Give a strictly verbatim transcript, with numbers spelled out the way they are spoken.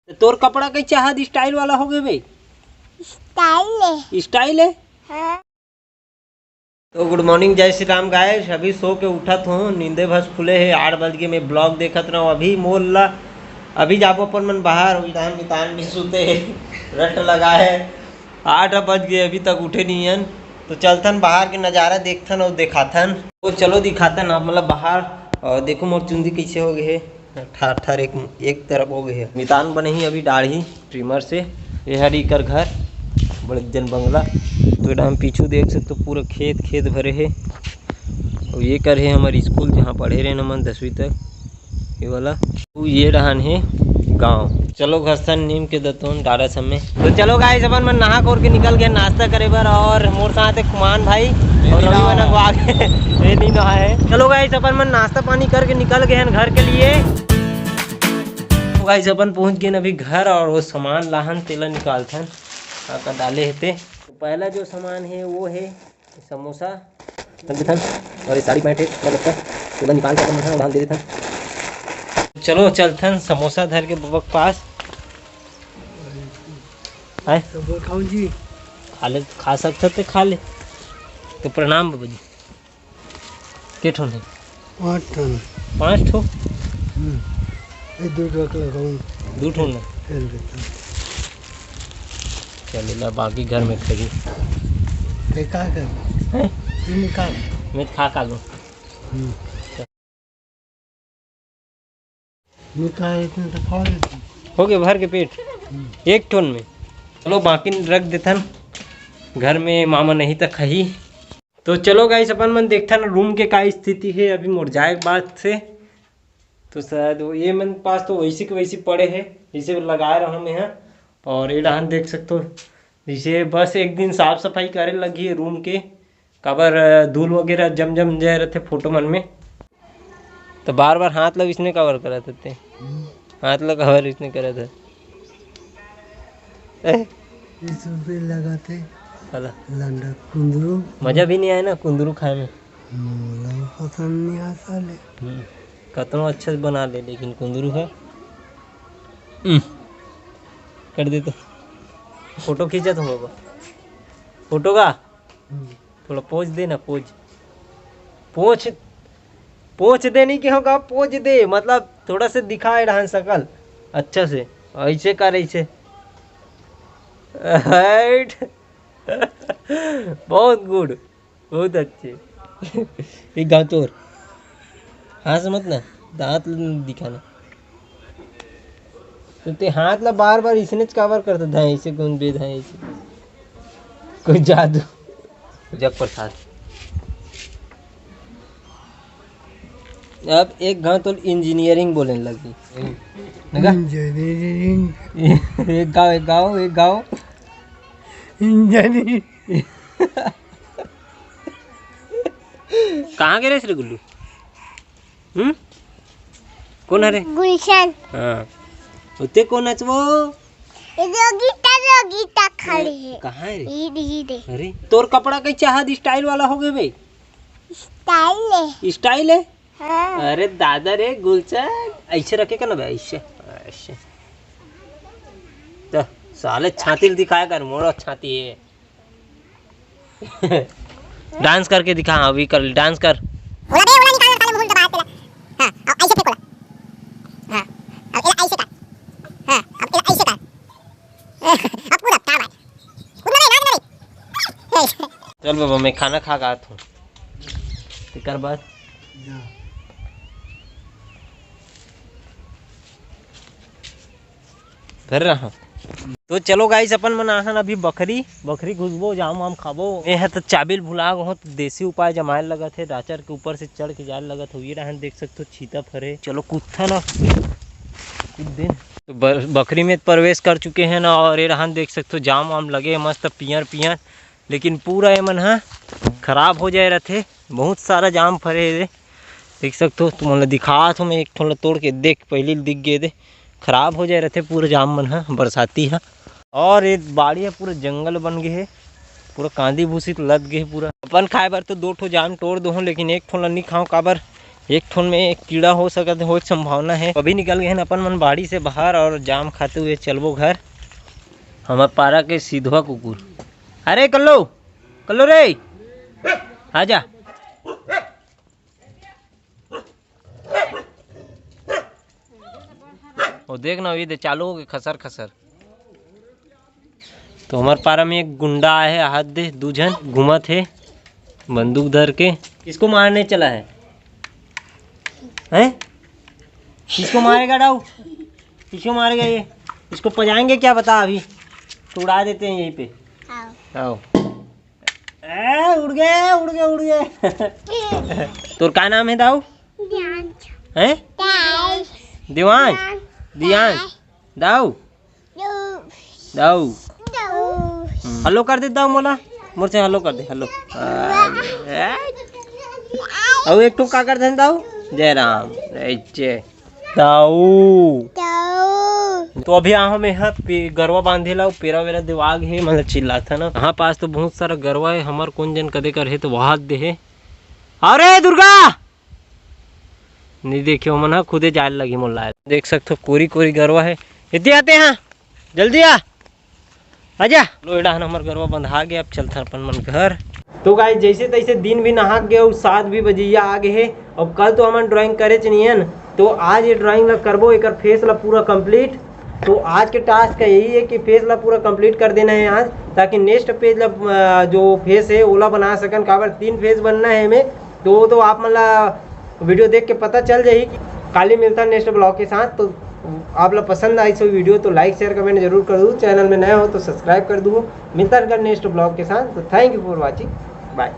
तो तोर कपड़ा कइसे हाथ स्टाइल वाला हो गए बे? स्टाइल है। स्टाइल है? हाँ। तो गुड मॉर्निंग, जय श्री राम गाइस। अभी सो के उठत हूँ, नींदे भस खुले है, आठ बज के मैं ब्लॉग देखत रहूँ। अभी मोर ला, अभी जाबो अपन मन बाहर, उइधान मितान भी सुते है, रट लगा है, आठ बज गए, अभी तक उठे नहीं हन। तो चलथन बाहर के नज़ारा देखथन और देखाथन। तो चलो दिखाथन आप, मतलब बाहर। और देखो मोर चुंदी कैसे हो गए है, ठार ठार एक, एक तरफ हो गए है। मितान बने ही अभी डाढ़ी ट्रिमर से। ये हर इकर घर, बड़े जन बंगला। तो एडा हम पीछू देख सकते हो, पूरा खेत खेत भरे है। और ये कर है हमारे स्कूल, जहाँ पढ़े रहे ना मन दसवीं तक। ये वाला, वो ये डहान है गांव। चलो घर सन नीम के दतोन डारा सब में। तो चलो गाइस, अपन मन नहा खोर के निकल गए नाश्ता करे बर, और मोर साथ है खुमान भाई और रवि मन अगवा के। ये नहीं नहा है। चलो गाइस, अपन मन नाश्ता पानी करके निकल गए हैं घर के लिए। तो गाइस, अपन पहुंच गए अभी घर और वो सामान लाहन तेला निकालथन का का डाले हेते। तो पहला जो सामान है वो है समोसा। चल दिखन। और ये साड़ी पैंट है, क्या लगता है? तो निकाल के अपन उठा, उठा दे देथन। चलो चलथन समोसा धर के बबा के पास। आए? तो बोल खाऊं जी। खा ले, खा सकते तो खा ले। तो प्रणाम बाबा जी। के ठोन है? पाँच ठोन। पाँच ठो? हम्म। ये दो ठो के लगाऊं। दो ठो ना? फेर देता। चल, ला बाकी घर में खाई। ते का कर? हैं? तू निकाल। मैं खा खा लूँ। हम्म। निकाल, इतने तो खा लेते। हो गए भर के पेट। हम्म। एक ठोन में। चलो, बाकी रख देथन घर में, मामा नहीं तो खाही। तो चलो गाइस, अपन मन देखथन रूम के का स्थिति है अभी मोर जाए के बाद से। तो शायद वो ये मन पास तो वैसे के वैसे पड़े है, जैसे लगाए रहो मैं यहाँ। और ये डहान देख सकते हो, जैसे बस एक दिन साफ सफाई करे लगी है रूम के, काबर, अ, धूल वगैरह जम जम जाए रहते फोटो मन में। तो बार बार हाथ ला इसने काबर करत हते? हम्म। हाथ ला काबर इसने करत है? ए? इस पे लगाते। साला। लंडा कुंदरू। मजा भी नहीं आए ना कुंदरू खाए में। मोला पसंद नहीं आता ले। हम्म। कतनो अच्छा से बना ले, लेकिन कुंदरू है। हम्म। कर दे तो। फोटो खींचा तुम बाबा। फोटो का? हम्म। थोड़ा पोज दे ना, पोज। पोज, पोज दे नहीं के होगा, पोज दे, मतलब थोड़ा से दिखाए रहन सकल अच्छा से, ऐसे कर, ऐसे। हट। बहुत गुड, बहुत अच्छे। एक गाँव तोर हाँ से मत ना, दांत दिखाना। तो ते हाथ ला बार बार इसने काबर करता, धाए इसे गुन बे धाए इसे। कोई जादू। जग प्रसाद। अब एक गाँव तो इंजीनियरिंग बोले लगी। लगा? इंजीनियरिंग। एक गाँव, एक गाँव, एक गाँव। इंजीनियरिंग। कहाँ गे रहिस रे गुल्लू? हम्म? कोन हरे? गुलशन। हाँ। उते कोन अचवो? रोगिता, रोगिता खड़े हे। कहाँ हे रे? ई दे, ई दे। अरे, तोर कपड़ा कइसे हाथ स्टाइल वाला हो गए बे? स्टाइल हे। स्टाइल हे? हाँ। अरे दादा रे गुलशन, ऐसे रखे का ना बे, ऐसे, ऐसे। तो साले छाती ल दिखाया कर, मोरो छाती हे। डांस करके दिखा, हाँ, अभी कर, डांस कर। ओला बे, ओला निकाल, निकाल, मुंह दबा के ला। हाँ, अब ऐसे फेंक ओला। हाँ, अब एला ऐसे कर। हाँ, अब एला ऐसे कर। अब कूद, अब क्या बात? कूद ना बे, नाच ना बे। चल बाबा, मैं खाना खा के आत हूँ। तेकर बाद जा। घर रहा। तो चलो गाइस, अपन मन आहन अभी बखरी, बखरी घुसबो, जाम वाम खाबो। ए ह तो चाबिल भुला गो, तो देसी उपाय जमाए लगत हे, डाचर के ऊपर से चढ़ के जाए लगत हो। ये रहन देख सकते हो, छीता फरे। चलो कूदथा ना, कूद दे। तो ब-, बखरी में प्रवेश कर चुके हैं ना, और ये रहन देख सकते हो, जाम वाम लगे मस्त पियर पियर, लेकिन पूरा ये मन ह खराब हो जाए रहथे। बहुत सारा जाम फरे हे, देख सकते हो, तुमन ला दिखात हो मैं, एक ठो ला तोड़ के देख, पहली दिख गए दे। खराब हो जाए रहथे पूरा जाम मन ह, बरसाती ह। और ये बाड़ी ह पूरा जंगल बन गए हे, पूरा कांदी भूसी लद गए हे पूरा। अपन खाए बर तो दो ठो जाम तोड़ दो हूँ, लेकिन एक ठो ला नी खाऊँ, काबर एक ठोन में एक कीड़ा हो सकत हे, हो एक संभावना हे। अभी निकल गए हैं अपन मन बाड़ी से बाहर और जाम खाते हुए चलबो घर। हमर पारा के सीधवा कुकुर, अरे कल्लो, कल्लो रे, आजा। वो देख ना, ये दे चालू हो गए खसर खसर। तो हमार पारा में एक गुंडा आए हे, हाथ दे, दू झन घूमत हे बंदूक धर के। किसको मारने चला है? हैं? किसको मारेगा डाऊ? किसको मारेगा ये? इसको पजाएंगे क्या, बता, अभी तो उड़ा देते हैं यहीं पे। आओ। आओ। ए, उड़ गए, उड़ गए, उड़ गए। तोर का नाम है दाऊ? दियांश। हैं? दियांश। दियांश। दियांश। दाऊ। दाऊ। दाऊ। हम्म। हेलो कर दे दाऊ मोला। मोर से हेलो कर दे, हेलो। अउ एक ठो का कर दे दाऊ? जय राम। ऐचे। दाऊ। दाऊ। तो अभी आहो मैं यहाँ पे गरवा बांधे ला, पेरा वेरा देवाग हे, मतलब चिल्लात हे ना। यहाँ पास तो बहुत सारा गरवा हे, हमर कोन जन कदे कर हे तो वहाद दे हे। अरे दुर्गा! नहीं देखे, ओमन ह खुदे जाए लगी मोला। देख सकथो कोरी कोरी गरवा हे। इतने आते हैं, जल्दी आ। आजा। लो एडा हन हमर गरवा बंधा गे, अब चलथन अपन मन घर। तो गाइस, जैसे तैसे दिन भी नहा गे अउ सात भी बजैया आ गे हे। अब कल तो हमन ड्राइंग करे च नहीं हन, तो आज ये ड्राइंग ला करबो, एकर फेस ला पूरा कंप्लीट। तो आज के टास्क का यही है कि फेस ला पूरा कंप्लीट कर देना है आज, ताकि नेक्स्ट पेज ला, अ, जो फेस है ओला बना सकन, काबर तीन फेस बनना है एमे। तो वो तो आप मन ला वीडियो देख के पता चल जाही कि काली मिलता नेक्स्ट ब्लॉग के साथ। तो आप ला पसंद आई सो वीडियो तो लाइक शेयर कमेंट जरूर कर दू, चैनल में नए हो तो सब्सक्राइब कर दू। मिलता है नेक्स्ट ब्लॉग के साथ। तो thank you for watching, bye।